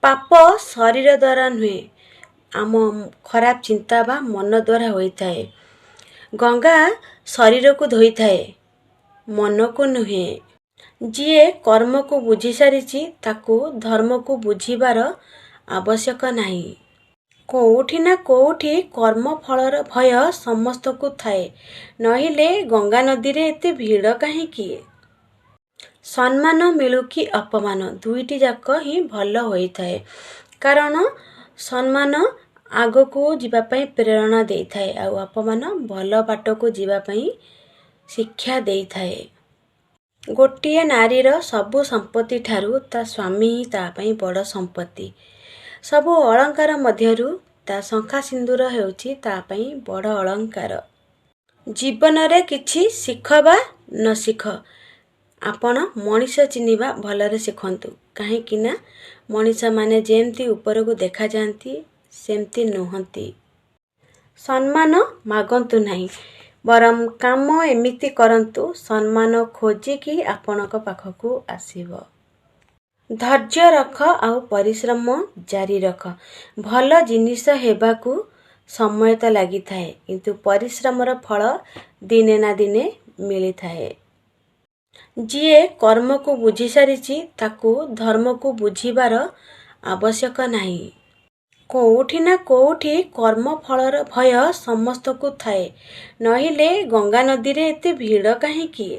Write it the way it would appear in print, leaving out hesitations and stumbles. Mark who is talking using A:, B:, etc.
A: ପାପ ଶରୀର ଦ୍ୱାରା ନୁହେଁ, ଆମ ଖରାପ ଚିନ୍ତା ବା ମନ ଦ୍ୱାରା ହୋଇଥାଏ। ଗଙ୍ଗା ଶରୀରକୁ ଧୋଇଥାଏ, ମନକୁ ନୁହେଁ। ଯିଏ କର୍ମକୁ ବୁଝିସାରିଛି, ତାକୁ ଧର୍ମକୁ ବୁଝିବାର ଆବଶ୍ୟକ ନାହିଁ। କୋଉଠି ନା କୋଉଠି କର୍ମଫଳର ଭୟ ସମସ୍ତଙ୍କୁ ଥାଏ, ନହିଲେ ଗଙ୍ଗାନଦୀରେ ଏତେ ଭିଡ଼ କାହିଁକି? ସମ୍ମାନ ମିଳୁ କି ଅପମାନ, ଦୁଇଟି ଯାକ ହିଁ ଭଲ ହୋଇଥାଏ। କାରଣ ସମ୍ମାନ ଆଗକୁ ଯିବା ପାଇଁ ପ୍ରେରଣା ଦେଇଥାଏ ଆଉ ଅପମାନ ଭଲ ବାଟକୁ ଯିବା ପାଇଁ ଶିକ୍ଷା ଦେଇଥାଏ। ଗୋଟିଏ ନାରୀର ସବୁ ସମ୍ପତ୍ତି ଠାରୁ ତା ସ୍ୱାମୀ ହିଁ ତା ପାଇଁ ବଡ଼ ସମ୍ପତ୍ତି। ସବୁ ଅଳଙ୍କାର ମଧ୍ୟରୁ ତା ଶଙ୍ଖା ସିନ୍ଦୁର ହେଉଛି ତା ପାଇଁ ବଡ଼ ଅଳଙ୍କାର। ଜୀବନରେ କିଛି ଶିଖ ବା ନ ଶିଖ, ଆପଣ ମଣିଷ ଚିହ୍ନିବା ଭଲରେ ଶିଖନ୍ତୁ, କାହିଁକି ନା ମଣିଷମାନେ ଯେମିତି ଉପରକୁ ଦେଖାଯାଆନ୍ତି ସେମିତି ନୁହନ୍ତି। ସମ୍ମାନ ମାଗନ୍ତୁ ନାହିଁ, ବରଂ କାମ ଏମିତି କରନ୍ତୁ ସମ୍ମାନ ଖୋଜିକି ଆପଣଙ୍କ ପାଖକୁ ଆସିବ। ଧୈର୍ଯ୍ୟ ରଖ ଆଉ ପରିଶ୍ରମ ଜାରି ରଖ। ଭଲ ଜିନିଷ ହେବାକୁ ସମୟ ତ ଲାଗିଥାଏ, କିନ୍ତୁ ପରିଶ୍ରମର ଫଳ ଦିନେ ନା ଦିନେ ମିଳିଥାଏ। ଯିଏ କର୍ମକୁ ବୁଝିସାରିଛି, ତାକୁ ଧର୍ମକୁ ବୁଝିବାର ଆବଶ୍ୟକ ନାହିଁ। କୋଉଠି ନା କୋଉଠି କର୍ମଫଳର ଭୟ ସମସ୍ତଙ୍କୁ ଥାଏ, ନହିଲେ ଗଙ୍ଗାନଦୀରେ ଏତେ ଭିଡ଼ କାହିଁକି?